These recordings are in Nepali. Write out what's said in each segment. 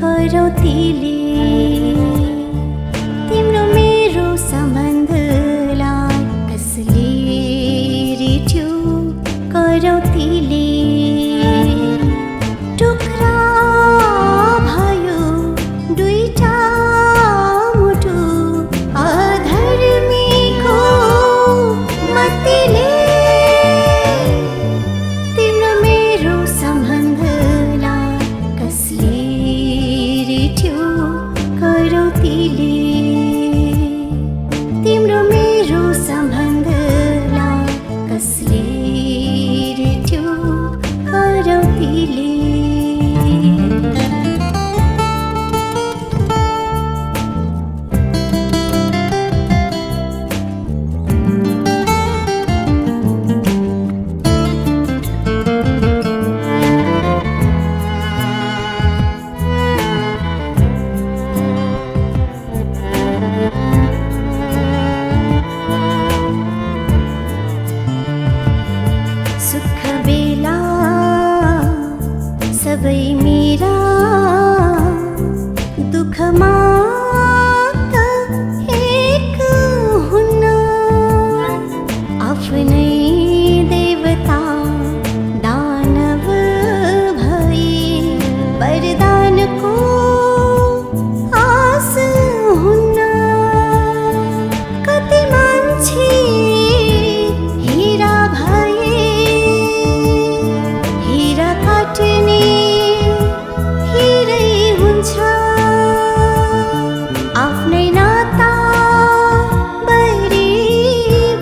करौतीले तिम्रो मेरो सम्बन्धलाई कसले रेट्यो करौतीले टुक्रा भयो दुईटा मुटु अधर्मीको मतिले तिम्रो मेरो सम्बन्धलाई कसले रेट्यो करौतीले तिम्रो मेरो सम्बन्धलाई कसले रेट्यो करौतीले सुख बेला सबै मेरा दुःखमा त एक हुन्न आफ्नै देवता दानव भई वरदानको आस हुन्न कति मान्छे हीरा भए हीरा काट्ने हीरै हुन्छ आफ्नै नाता बरी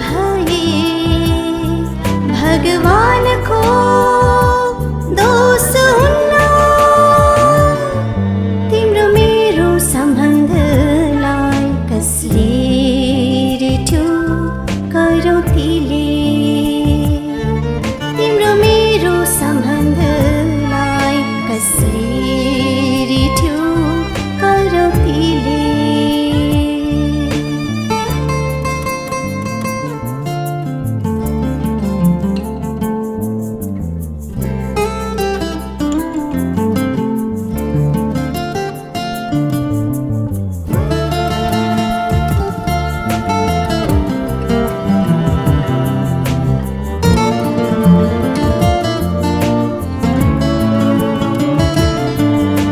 भए भगवानको दोष हुन्न तिम्रो मेरो सम्बन्धलाई कसले रेट्यो करौतीले तिम्रो मेरो सम्बन्धलाई कसले रेट्यो करौतीले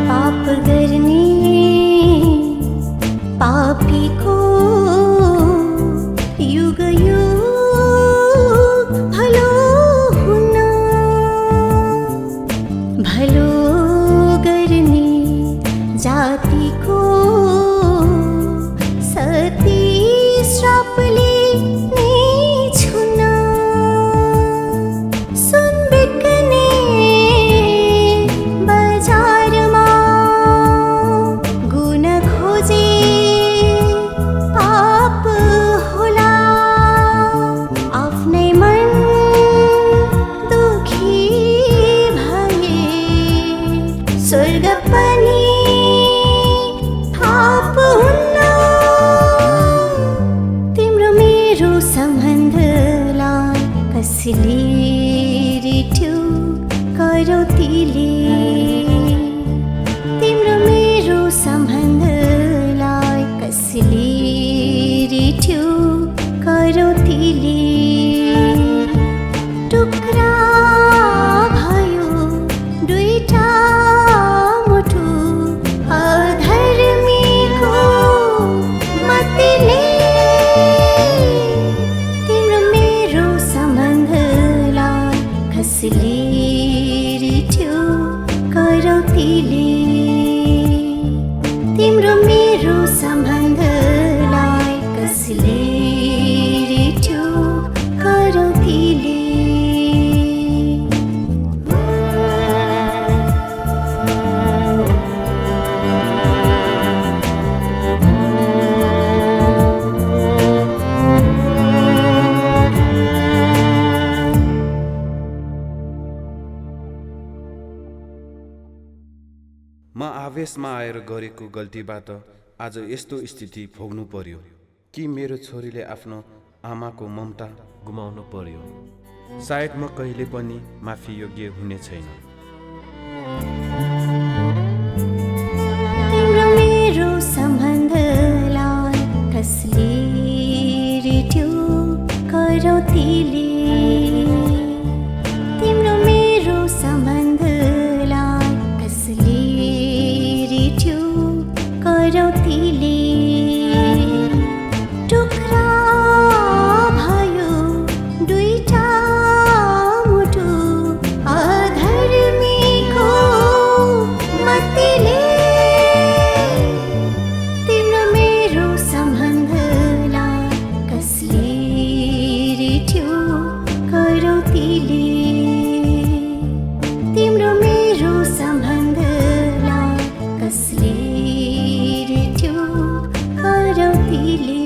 पाप गर्ने पापीको युग युग भलो हुन भलो गर्ने जातिको सती श्रापले नै छुन सुन बिक्ने बजारमा गुण खोजे पाप होला आफ्नै मन दुखी भए स्वर्ग पनि थाप हुन्न तिम्रो मेरो सम्बन्धलाई कसले रेट्यो करौतीले तिम्रो मेरो सम्बन्धलाई कसले रेट्यो करौतीले टुक्रा भयो दुईटा मुटु अधर्मीको मतिले तिम्रो मेरो सम्बन्धलाई कसले रेट्यो करौतीले तिम्रो मेरो सम्बन्धलाई कसले रेट्यो करौतीले म आवेशमा आएर गरेको गल्तीबाट आज यस्तो स्थिति भोग्नु पर्यो कि मेरो छोरीले आफ्नो आमाको ममता गुमाउनु पर्यो। सायद म कहिले पनि माफी योग्य हुने छैन। करौतीले टुक्रा भयो दुईटा मुटु अधर्मीको मतिले तिम्रो मेरो सम्बन्धलाई कसले रेट्यो करौतीले तिम्रो मेरो सम्बन्धलाई कसले रेट्यो करौतीले